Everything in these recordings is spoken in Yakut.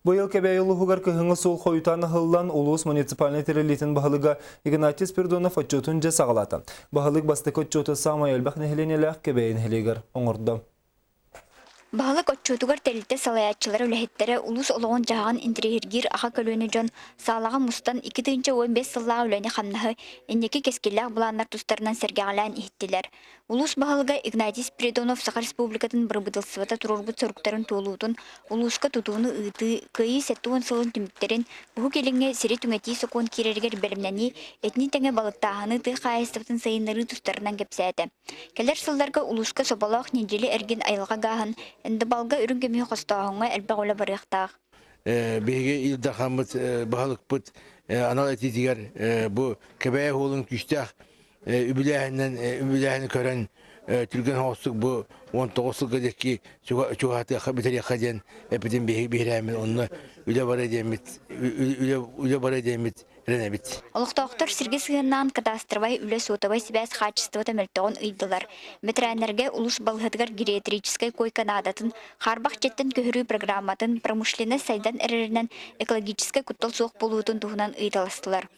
Быйыл Кэбээйи улууһугар кыһыҥҥы суол хойутаан аһыллан, улуус муниципальнай тэриллиитин баһылыга Игнатий Спиридонов отчуотун дьэ саҕалаата. Баһылык бастакы отчуоту саамай элбэх нэһилиэнньэлээх Кэбээйи нэһилиэгэр оҥордо. Баһылык отчуотугар тэрилтэ салайааччылара, үлэһиттэрэ улуус олоҕун-дьаһаҕын интэриэһиргиир аҕа көлүөнэ дьон саалаҕа мустан 2015 сыллааҕы үлэни-хамнаһы, инники кэскиллээх былааннар тустарынан сэргэҕэлээн иһиттилэр. Улуус баһылыга Игнатий Спиридонов Саха Республикатын бырабыыталыстыбата туруорбут соруктарын туолуутун, улууска тутууну ыытыы, Кыайыы 70 сылын түмүктэрин, Уһук Илиҥҥэ сири түҥэтии сокуон киирэригэр бэлэмнэнии, итини тэҥэ балыктааһыны, тыа хаһаайыстыбатын сайыннарыы тустарынан кэпсээтэ. Кэлэр сылларга улууска соболоох Ньидьили эргин айылҕа гааһын, Эндыбалга үрүҥ көмүһү хостооһуҥҥа элбэх үлэ барыахтаах. Биһиги Ил Дархаммыт, баһылыкпыт анал этиитигэр бу Кэбээйи уолун күүстээх үбүлээһинэн үбүлээһини көрөн түргэн соҕустук бу 19 сылга диэки чугаһатыахха бүтэриэххэ диэн эппитин биһирээммит онно үлэ барыа диэммит үлэ барыа диэммит эрэнэбит. Олохтоохтор сиргэ сыһыаннаан кадастровай үлэ суотабай сибээс хаачыстыбата мөлтөҕүн ыйдылар. Бэтэрээннэргэ улуус балыыһатыгар гериатрическай койка наадатын, хаарбах дьиэттэн көһөрүү программатын, промышленность сайдан эрэринэн экологическай куттал суох буолуутун туһунан ыйыталастылар.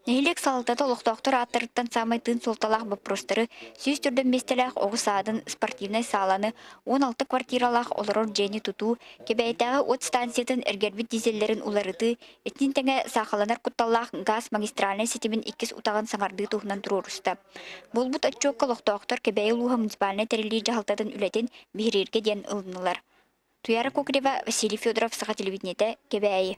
Нэһилиэк салалтата олохтоохтор ааттарыттан саамай тыын суолталаах боппуруостары 104 миэстэлээх оҕо саадын, спортивнай сааланы, 16 квартиралаах олорор дьиэни тутуу, Кэбээйитээҕи уот станциятын эргэрбит дизеллэрин уларытыы, итини тэҥэ саахаланар кутталлаах гаас магистральнай ситимин иккис утаҕын саҥардыы туһунан туруоруста. Буолбут отчуокка олохтоохтор Кэбээйи улууһа муниципальнай тэриллии дьаһалтатын үлэтин биһирииргэ диэн ылыннылар. Туяра Кокорева, Василий Федоров, Саха телевидениетэ, Кэбээйи.